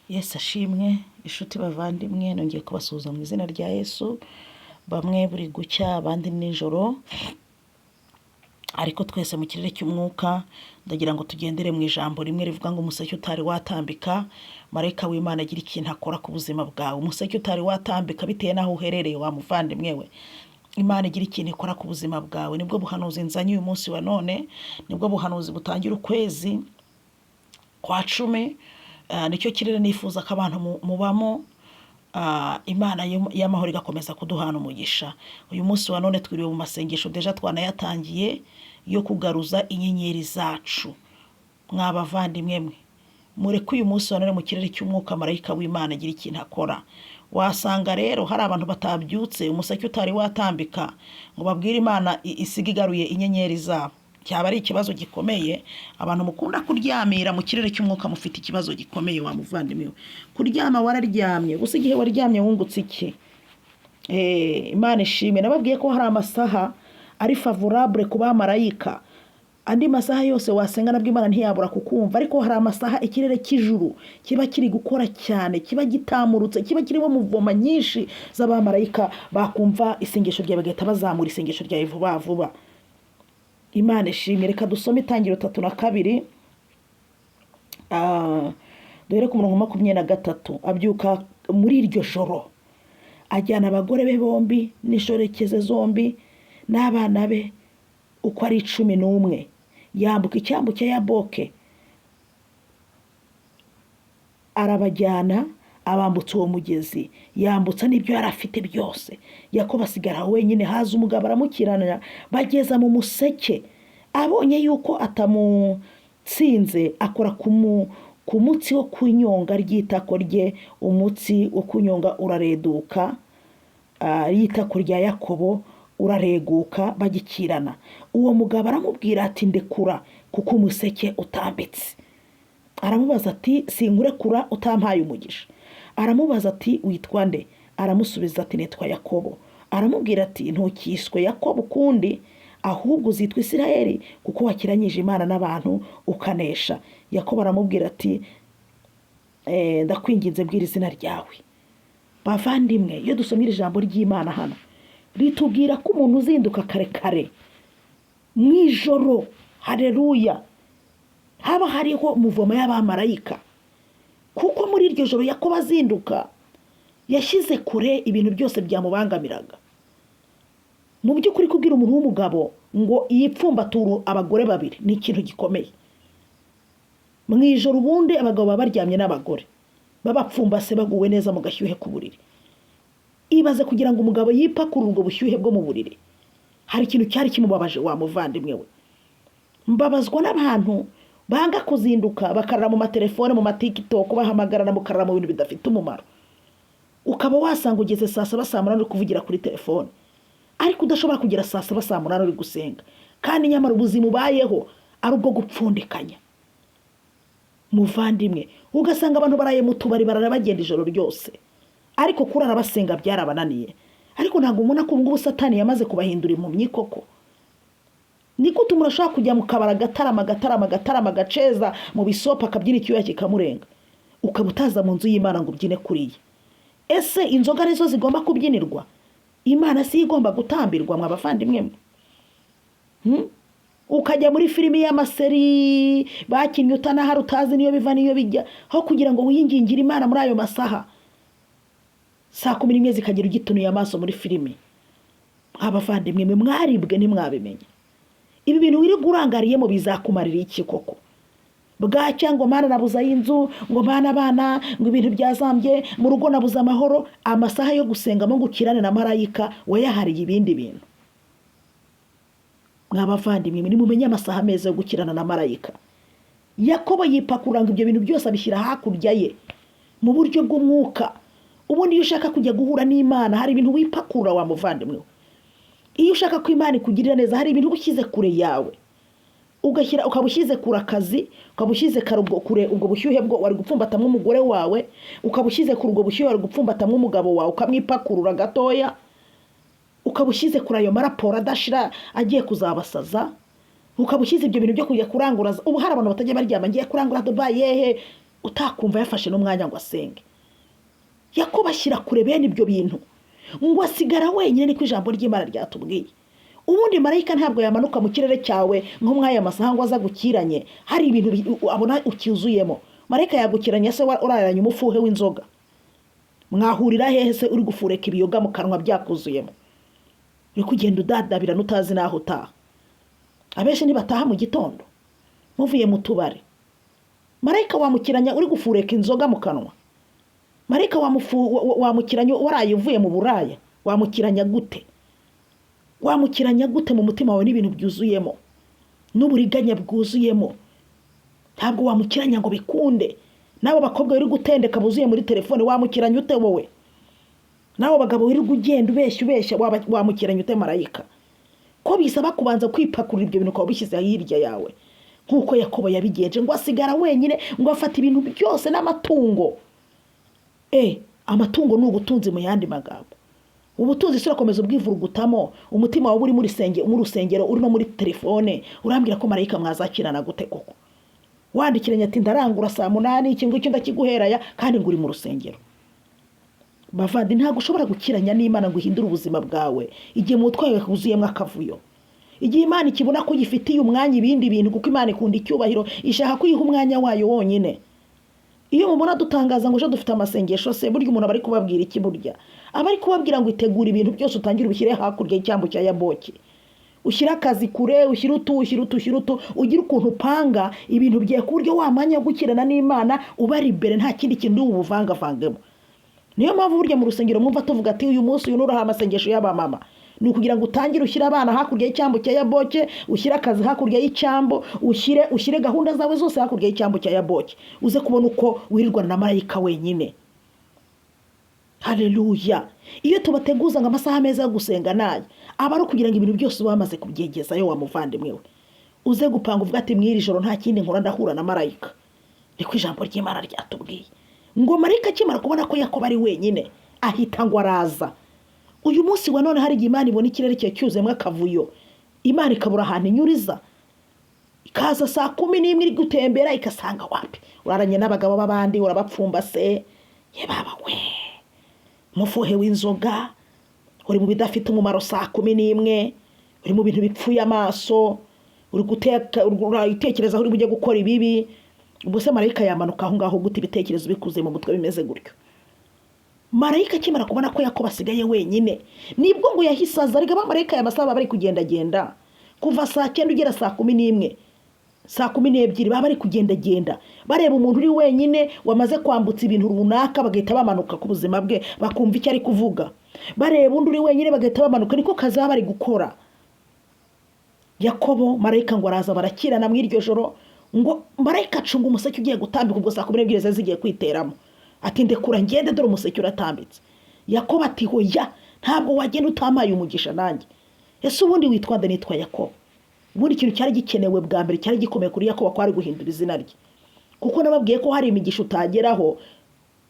Yesu ashimwe, inshuti bavandimwe, nongeye kubasuhuza mu izina rya Yesu, bamwe buri gucya, abandi nijoro, ariko twese mu kirere cy'umwuka ndagira ngo tugendere mu ijambo rimwe rivuga ngo umuseke utari watambika, marayika w'Imana agira ikintu akora ku buzima bwawe. Umuseke utari watambika bitewe n'aho uherereye wa muvandimwe we, Imana igira ikintu ikora ku buzima bwawe. Nibwo buhanuzi nzanye uyu munsi wa none, nibwo buhanuzi butangira ukwezi kwa 10, nicyo kirere nifuza ko abantu mubamo, Imana y'amahoro igakomeza kuduhana umugisha. Uyu munsi wa none twiriwe mu masengesho, déjà twanayatangiye, yo kugaruza inyenyeri zacu. Mwa bavandimwe mwe, mureke uyu munsi wa none mu kirere cy'umwuka marayika w'Imana agira ikintu akora. Wasanga rero hari abantu batabyutse umuseke utari watambika ngo babwire Imana isige igaruye inyenyeri zabo. Cyaba ari ikibazo gikomeye. Abantu mukunda kuryamira mu kirere cy'umwuka mufite ikibazo gikomeye wa muvandimwe we. Kuryama wararyamye, gusa igihe waryamye wungutse iki? Imana ishimwe, nababwiye ko hari amasaha ari favorable ku bamarayika. Andi masaha yose wasenga nabwo Imana ntiyabura kukumva, ariko hari amasaha ikirere cy'ijuru kiba kiri gukora cyane, kiba gitamurutse, kiba kirimo mouvement nyinshi z'abamarayika, bakumva isengesho ryawe bagahita bazamura isengesho ryawe vuba vuba. Imana ishimwe. Reka dusome Itangiriro 32, duhere ku murongo 23. Abyuka muri iryo joro, ajyana abagore be bombi n'inshoreke ze zombi n'abana be uko ari 11, yambuka icyambu cya Yaboke, arabajyana, abambutsa uwo mugezi, yambutsa n'ibyo yari afite byose. Yakobo asigara aho wenyine. Haza umugabo aramukirana, bageza mu museke. Abonye yuko atamutsinze, akora ku mutsi wo ku nyonga ry'itako rye, umutsi wo ku nyonga urareduka, y'itako rya Yakobo urareguka bagikirana. Uwo mugabo aramubwira ati: "Ndekura, kuko umuseke utambitse." Aramubaza ati: "Sinkurekura utampaye umugisha." Aramubaza ati: "Witwa nde?" Aramusubiza ati: "Nitwa Yakobo." Aramubwira ati: "Ntukiswe Yakobo ukundi, ahubwo uzitwa Isirayeli, kuko wakiranyije Imana n'abantu ukanesha." Yakobo aramubwira ati: "Ndakwinginze, mbwira izina ryawe." Bavandimwe, iyo dusomye iri jambo ry'Imana hano, ritubwira ko umuntu uzinduka kare kare mu ijoro, hareruya, haba hariho mouvement y'abamarayika, kuko muri iryo joro Yakobo azinduka yashyize kure ibintu byose byamubangamiraga. Mu by'ukuri, kubwira umuntu w'umugabo ngo yipfumbature abagore babiri ni ikintu gikomeye. Mu ijoro ubundi abagabo baba baryamye n'abagore, babapfumbase, baguwe neza mu gashyuhe k'uburiri. Ibaze kugira ngo umugabo yipakurure ubwo bushyuhe bwo mu buriri, hari ikintu cyari kimubabaje wa muvandimwe we. Mbabazwa n'abantu banga kuzinduka, bakarara mu matelefone, mu maTikTok, bahamagarana, mukarara mu bintu bidafite umumaro, ukaba wasanga ugeze saa 7, saa 8 uri kuvugira kuri telefone, ariko udashobora kugera saa 7, saa 8 uri gusenga, kandi nyamara ubuzima ubayeho ari ubwo gupfundikanya. Muvandimwe, ugasanga abantu baraye mu tubari, barara bagenda ijoro ryose, ariko kurara basenga byarabananiye. Ariko ntabwo ubona ko ubu ngubu Satani yamaze kubahindura impumyi koko? Ni gute umuntu ashobora kujya mu kabari, agatarama, agatarama, agatarama, agaceza mu bisopo, akabyina icyuya kikamurenga, ukaba utaza mu nzu y'Imana ngo ubyine kuriya? Ese inzoga arizo zigomba kubyinirwa, Imana si yo igomba gutambirwa? Mwa bavandimwe mwe, Ukajya muri filimi y'amaseri bakinnye utanahari, utazi niyo biva niyo bijya, aho kugira ngo wiyingingire Imana muri ayo masaha, saa 11 zikagera ugitunuye amaso muri filimi. Abavandimwe mwe, mwaribwe ntimwabimenye. Ibi bintu wirirwa urangariyemo bizakumarira iki koko? Bwacya ngo: "Mana, nabuze ay'inzu," ngo: "Mana, abana," ngo: "Ibintu byazambye mu rugo, nabuze amahoro." Amasaha yo gusengamo ngo ukirane na marayika wayahariye ibindi bintu. Mwabavandimwe, nimumenye amasaha meza yo gukirana na marayika. Yakobo yipakurura ngo ibyo bintu byose abishyira hakurya ye mu buryo bw'umwuka. Ubundi iyo ushaka kujya guhura n'Imana, hari ibintu wipakurura wa muvandimwe we. Iyo ushaka ko Imana ikugirira neza, hari ibintu uba ushyize kure yawe, ugashyira, ukaba ushyize kure akazi, ukaba ushyize kure ubwo bushyuhe bwo wari gupfumbatamo umugore wawe, ukaba ushyize kure ubwo bushyuhe wari gupfumbatamo umugabo wawe, ukamwipakurura gatoya, ukaba ushyize kure ayo maraporo adashira agiye kuzabasaza, ukaba ushyize ibyo bintu byo kujya kurangura. Ubu hari abantu batajya baryama: "Ngiye kurangura Dubayi yehe." Utakumva yafashe n'umwanya ngo asenge. Yakobo ashyira kure bene ibyo bintu, ngo asigara wenyine, niko ijambo ry'Imana ryatubwiye. Ubundi marayika ntabwo yamanuka mu kirere cyawe nko muri aya masaha ngo aza agukiranye hari ibintu abona ucyuzuyemo. Marayika yagukiranye se uraranye umufuhe w'inzoga? Mwahurira hehe se uri gufureka ibiyoga mu kanwa byakuzuyemo, uri kugenda udadabirana utazi n'aho utaha? Abenshi ntibataha mu gitondo muvuye mu tubari. Marayika wamukiranya uri gufureka inzoga mu kanwa? Marayika wamukiranya waraye uvuye mu buraya? Wamukiranya gute? Wamukiranya gute mu mutima wawe n'ibintu byuzuyemo n'uburiganya bwuzuyemo? Ntabwo wamukiranya ngo bikunde. N'abo bakobwa uri gutendeka buzuye muri telefone, wamukiranya ute wowe? N'abo bagabo wirirwa ugenda ubeshya ubeshya, wamukiranya ute marayika? Ko bisaba kubanza kwipakurura ibyo bintu ukaba ubishyize hirya yawe, nk'uko Yakobo yabigenje, ngo asigara wenyine, ngo afata ibintu byose n'amatungo. Amatungo ni ubutunzi mu yandi magambo. Ubutunzi se urakomeza ubwivurugutamo, umutima wawe uri mu rusengero, uri no muri telefone? Urambwira ko marayika mwazakirana gute koko? Wandikiranye ati: "Ndarangura saa 8, iki ngiki ndakiguheraya," kandi ngo uri mu rusengero. Bavandi, ntabwo ushobora gukiranya n'Imana ngo uhindure ubuzima bwawe igihe mu mutwe wawe huzuyemo akavuyo, igihe Imana ikibona ko uyifitiye umwanya ibindi bintu, kuko Imana ikunda icyubahiro, ishaka ko uyiha umwanya wayo wonyine. Iyo mubona dutangaza ngo ejo dufite amasengesho se, burya umuntu aba ari kubabwira iki? Burya aba ari kubabwira ngo itegure ibintu byose, utangire ubishyire hakurya y'icyambu cya Yaboki, ushyire akazi kure, ushyire utu, ushyire utu, ushyire utu, ugire ukuntu upanga ibintu byawe ku buryo wa mwanya wo gukirana n'Imana uba ari imbere, nta kindi kintu uri bubuvangavangemo. Niyo mpamvu burya mu rusengero mwumva tuvuga ati: "Uyu munsi uyu nuraha amasengesho y'abamama." Ni ukugira ngo utangire ushyire abana hakurya y'icyambu cya Yaboke, ushyire akazi hakurya y'icyambu, ushyire gahunda zawe zose hakurya y'icyambu cya Yaboke, uze kubona uko wirirwana na marayika wenyine. Haleluya! Iyo tubateguza ngo amasaha meza yo gusenga nayo, aba ari ukugira ngo ibintu byose uba wamaze kubyegezayo. Wa muvandimwe we, uze gupanga uvuga ati: "Mw'iri joro nta kindi nkora, ndahura na marayika." Niko ijambo ry'Imana ryatubwiye, ngo marayika akimara kubona ko Yakobo ari wenyine, ahita ngo araza. Uyu munsi wa none hari igihe Imana ibona ikirere cyawe cyuzuyemo akavuyo, Imana ikabura ahantu inyuriza, ikaza saa 11 iri gutembera, igasanga wapi, uraranye n'abagabo b'abandi, urabapfumbase, ye baba we, mufuhe w'inzoga, uri mu bidafite umumaro saa 11, uri mu bintu bipfuye amaso, uri guteka, uratekereza aho uri bujye gukora ibibi. Ubwo se marayika yamanuka aho ngaho gute, ibitekerezo bikuze mu mutwe bimeze gutyo? Marayika akimara kubona ko Yakobo asigaye wenyine, nibwo ngo yahise aza. Ariko abamarayika aya masaha baba bari kugendagenda kuva saa 9 ugera saa 11, saa 12, baba bari kugendagenda bareba umuntu uri wenyine wamaze kwambutsa ibintu runaka, bagahita bamanuka ku buzima bwe, bakumva icyo ari kuvuga. Bareba undi uri wenyine, bagahita bamanuka. Niko kazi baba bari gukora. Yakobo, marayika ngo araza, barakirana muri iryo joro. Ngo marayika acunga umuseke ugiye gutambika. Ubwo saa 12 zari zigiye kwiteramo. Ati: "Ndekura ngende, dore umuseke uratambitse." Yakobo ati: "Hoya, ntabwo wagenda utamaye umugisha nanjye. Ese ubundi witwa nde?" "Nitwa Yakobo." Ubundi ikintu cyari gikenewe bwa mbere, cyari gikomeye kuri Yakobo, kwari guhindura izina rye, kuko nababwiye ko hari imigisha utageraho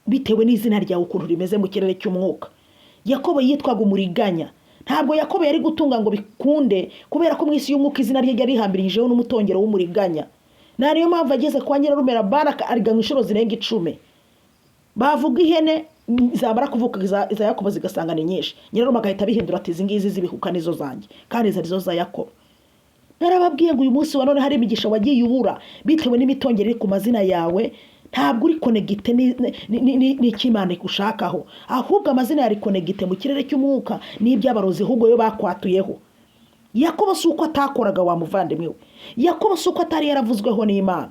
bitewe n'izina ryawe ukuntu rimeze mu kirere cy'umwuka. Yakobo yitwaga umuriganya. Ntabwo Yakobo yari gutunga ngo bikunde, kubera ko mu isi y'umwuka izina rye ryari rihambirijeho n'umutongero w'umuriganya. Nta niyo mpamvu ageze kwa nyirarume Labani ariganywa inshuro zirenga 10. Bavuga ihene zamara kuvuka iza Yakobo zigasanga ni nyinshi, nyirarume agahita abihindura ati: "Izi ngizi z'ibihuka nizo zanjye," kandi izo arizo za Yakobo. Narababwiye ngo uyu munsi wa none hari imigisha wagiye ubura bitewe n'imitongero iri ku mazina yawe. Ntabwo uri connecté n'icyo Imana igushakaho, ahubwo amazina yari connecté mu kirere cy'umwuka n'iby'abarozi, ahubwo yo bakwatuyeho. Yakobo si uko atakoraga, wa muvandimwe we. Yakobo si uko atari yaravuzweho n'Imana.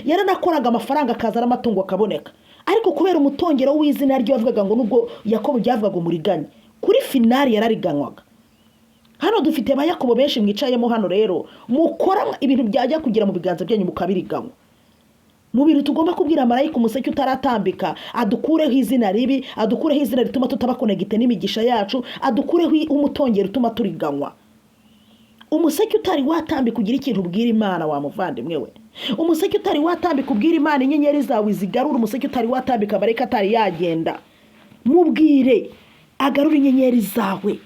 Yaranakoraga, amafaranga akaza n'amatungo akaboneka, ariko kubera umutongero w'izina rye wavugaga ngo nubwo Yakobo byavugaga umuriganya, kuri final yarariganywaga. Hano dufite ba Yakobo benshi mwicayemo hano. Rero mukora ibintu byajya kugera mu biganza byanyu mukabiriganywa. Mu bintu tugomba kubwira marayika umuseke utaratambika, adukureho izina ribi, adukureho izina rituma tutaba connecté n'imigisha yacu, adukureho umutongero utuma turiganywa. Umuseke utari watambika, ugira ikintu ubwira Imana, wa muvandimwe we. Umuseke utari watambika, ubwira Imana inyenyeri zawe zigarura. Umuseke utari watambika, marayika atari yagenda, mubwire agarure inyenyeri zawe,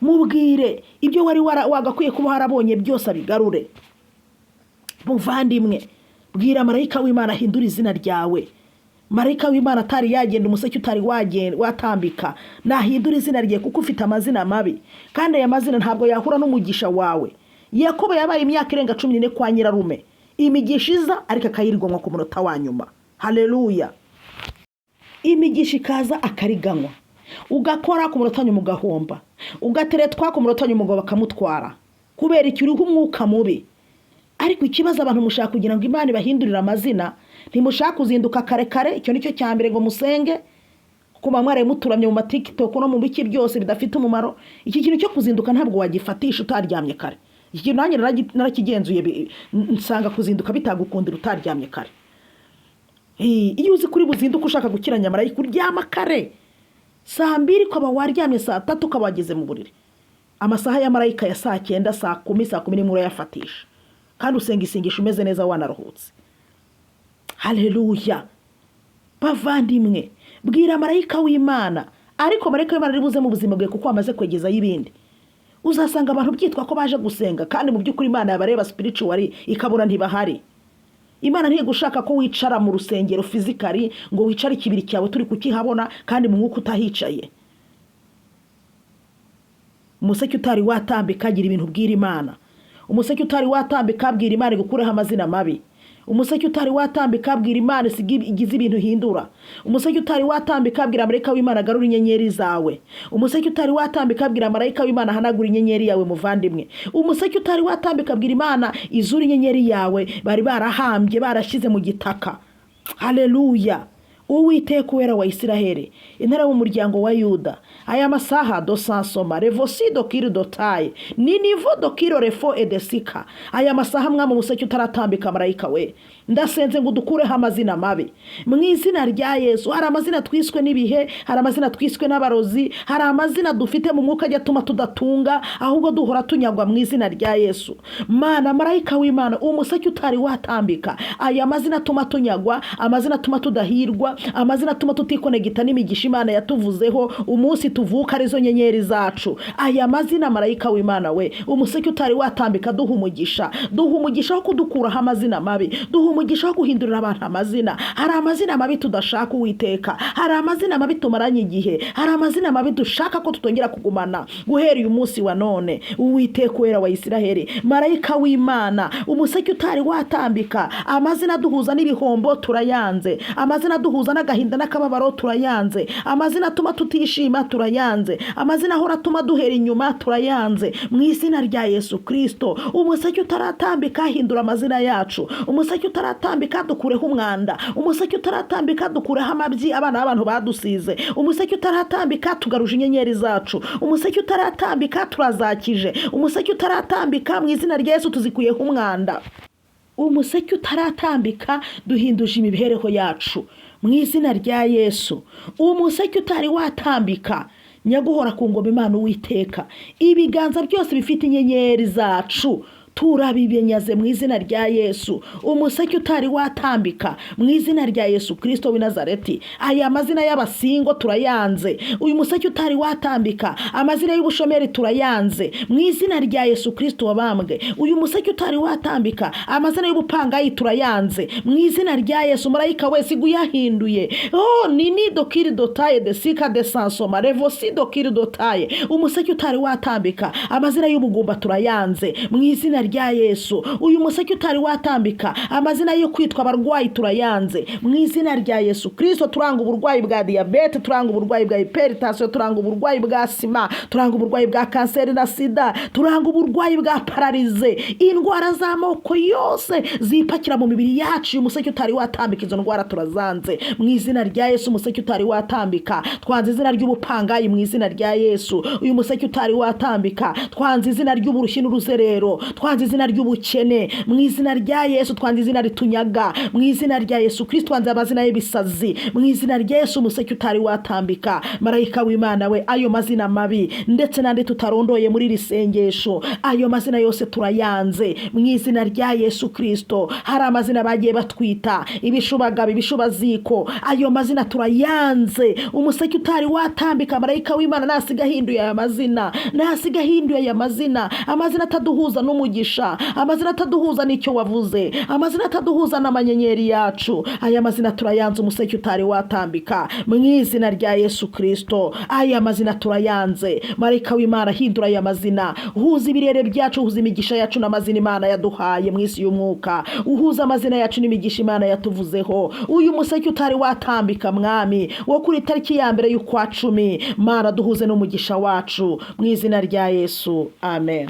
mubwire ibyo wari wagakwiye kuba warabonye byose abigarure. Muvandimwe, bwira marayika w'Imana ahindura izina ryawe. Marayika w'Imana atari yagenda, umuseke utari watambika, nahindura izina rye, kuko ufite amazina mabi, kandi aya mazina ntabwo yahura n'umugisha wawe. Yakobo yabaye imyaka irenga 14 kwa nyirarume, imigisha iza ariko akayirigomwa ku munota wa nyuma. Haleluya! Imigisha ikaza akariganywa, ugakora ku munota nyuma ugahomba, ugateretwa ku munota nyuma umugabo bakamutwara, kubera icyo uriho umwuka mubi. Ariko ikibazo, abantu mushaka kugira ngo Imana ibahindurire amazina, ntimushaka kuzinduka kare kare. Icyo nicyo cya mbere, ngo musenge, kuko muba mwaraye muturamye mu ma TikTok no mu biki byose bidafite umumaro. Iki kintu cyo kuzinduka ntabwo wagifatisha utaryamye kare. Iki kintu nanjye narakigenzuye, nsanga kuzinduka bitagukundira utaryamye kare. Iyo uzi kuri buzinduke ushaka gukira nyamarayika, uryama kare, saa 2 ukaba waryamye, saa 3 ukaba wageze mu buriri. Amasaha ya marayika ya saa 9, saa 10, saa 11 urayafatisha, kandi usenga isengesho umeze neza, wanaruhutse. Haleluya! Bavandimwe, bwira marayika w'Imana. Ariko marayika w'Imana ari buze mu buzima bwawe, kuko wamaze kwegezayo ibindi. Uzasanga abantu byitwa ko baje gusenga, kandi mu by'ukuri Imana yabareba spiritually ikabona ntibahari. Imana ntigushaka ko wicara mu rusengero physically, ngo wicare ikibiri cyawe turi kukihabona, kandi mu mwuka utahicaye. Umuseke utari watambika, agira ibintu ubwira Imana. Umuseke utari watambika, abwira Imana igukureho amazina mabi. Umuseke utari watambika, abwira Imana isiga igize ibintu ihindura. Umuseke utari watambika, abwira marayika w'Imana agarura inyenyeri zawe. Umuseke utari watambika, abwira marayika w'Imana ahanagura inyenyeri yawe. Muvandimwe, umuseke utari watambika, abwira Imana izura inyenyeri yawe bari barahambye, barashyize mu gitaka. Haleluya! Uwiteka, Uwera wa Isiraheli, Intare mu muryango wa Yuda, aya masaha dosansoma revosi dokiri dotaye ni nivo dokiro refo edesika. Aya masaha, mwami, umuseke utaratambika, marayika we, ndasenze ngo udukureho amazina mabi mu izina rya Yesu. Hari amazina twiswe n'ibihe, hari amazina twiswe n'abarozi, hari amazina dufite mu mwuka ajya atuma tudatunga, ahubwo duhora tunyagwa. Mu izina rya Yesu, Mana, marayika w'Imana, umuseke utari watambika, aya mazina atuma tunyagwa, amazina atuma tudahirwa, amazina atuma tutikonegita n'imigisha Imana yatuvuzeho umunsi tuvuka, arizo nyenyeri zacu, aya mazina, marayika w'Imana we, umuseke utari watambika, duha umugisha, duha umugisha wo kudukuraho amazina mabi, duha umugisha wo guhindurira abantu amazina. Hari amazina mabi tudashaka, Uwiteka. Hari amazina mabi tumaranye igihe, hari amazina mabi dushaka ko tutongera kugumana guhera uyu munsi wa none. Uwiteka, Uwera wa Isiraheli, marayika w'Imana, umuseke utari watambika, amazina aduhuza n'ibihombo turayanze, amazina aduhuza n'agahinda n'akababaro turayanze, amazina atuma tutishima turayanze, amazina ahora atuma duhera inyuma turayanze, mu izina rya Yesu Kirisito. Umuseke utaratambika, hindura amazina yacu. Umuseke utaratambika, dukureho umwanda. Umuseke utaratambika, dukureho amabyi abana b'abantu badusize. Umuseke utaratambika, tugaruje inyenyeri zacu. Umuseke utaratambika, turazakije. Umuseke utaratambika, mu izina rya Yesu, tuzikuyeho umwanda. Umuseke utaratambika, duhinduje imibereho yacu mu izina rya Yesu. Umuseke utari watambika, nyaguhora ku ngoma Imana Uwiteka, ibiganza byose bifite inyenyeri zacu turabibenyaze mu izina rya Yesu. Umuseke utari watambika, mu izina rya Yesu Kirisito w'i Nazareti, aya mazina y'abasingo turayanze. Uyu museke utari watambika, amazina y'ubushomeri turayanze mu izina rya Yesu Kirisito wabambwe. Uyu museke utari watambika, amazina y'ubupangayi turayanze mu izina rya Yesu. Marayika wese uyahinduye. Oh, nini dokiri dotaye de sika de sansoma revosi dokiri dotaye. Umuseke utari watambika, amazina y'ubugumba turayanze mu izina rya Yesu. Uyu museke utari watambika, amazina yo kwitwa abarwayi turayanze mu izina rya Yesu Kirisito. Turanga uburwayi bwa diyabete, turanga uburwayi bwa hypertension, turanga uburwayi bwa asima, turanga uburwayi bwa kanseri na sida, turanga uburwayi bwa paralysie, indwara z'amoko yose zipakira mu mibiri yacu. Uyu museke utari watambika, izo ndwara turazanze mu izina rya Yesu. Umuseke utari watambika, twanze izina ry'ubupangayi mu izina rya Yesu. Uyu museke utari watambika, twanze izina ry'uburushyi n'uruzerero, twanze izina ry'ubukene mu izina rya Yesu, twanze izina ritunyaga mu izina rya Yesu Kristo, twanze amazina y'ibisazi mu izina rya Yesu. Umuseke utari watambika, marayika w'Imana we, ayo mazina mabi ndetse n'andi tutarondoye muri iri sengesho, ayo mazina yose turayanze mu izina rya Yesu Kristo. Hari amazina bagiye batwita, ibishubagabo, ibishubaziko, ayo mazina turayanze. Umuseke utari watambika, marayika w'Imana nasiga ahinduye aya mazina, nasiga ahinduye aya mazina, amazina ataduhuza n'umugisha. n'imigisha, amazina ataduhuza n'icyo wavuze, amazina ataduhuza n'amanyenyeri yacu. Aya mazina turayanze, umuseke utari watambika, mu izina rya Yesu Kirisito. Aya mazina turayanze. Marayika w'Imana, hindura aya mazina, uhuza ibirere byacu, uhuza imigisha yacu n'amazina Imana yaduhaye mu isi y'umwuka, uhuza amazina yacu n'imigisha Imana yatuvuzeho. Uyu museke utari watambika, Mwami, wo kuri tariki ya 1 y'ukwa 10, Mana, duhuze n'umugisha wacu mu izina rya Yesu, amen.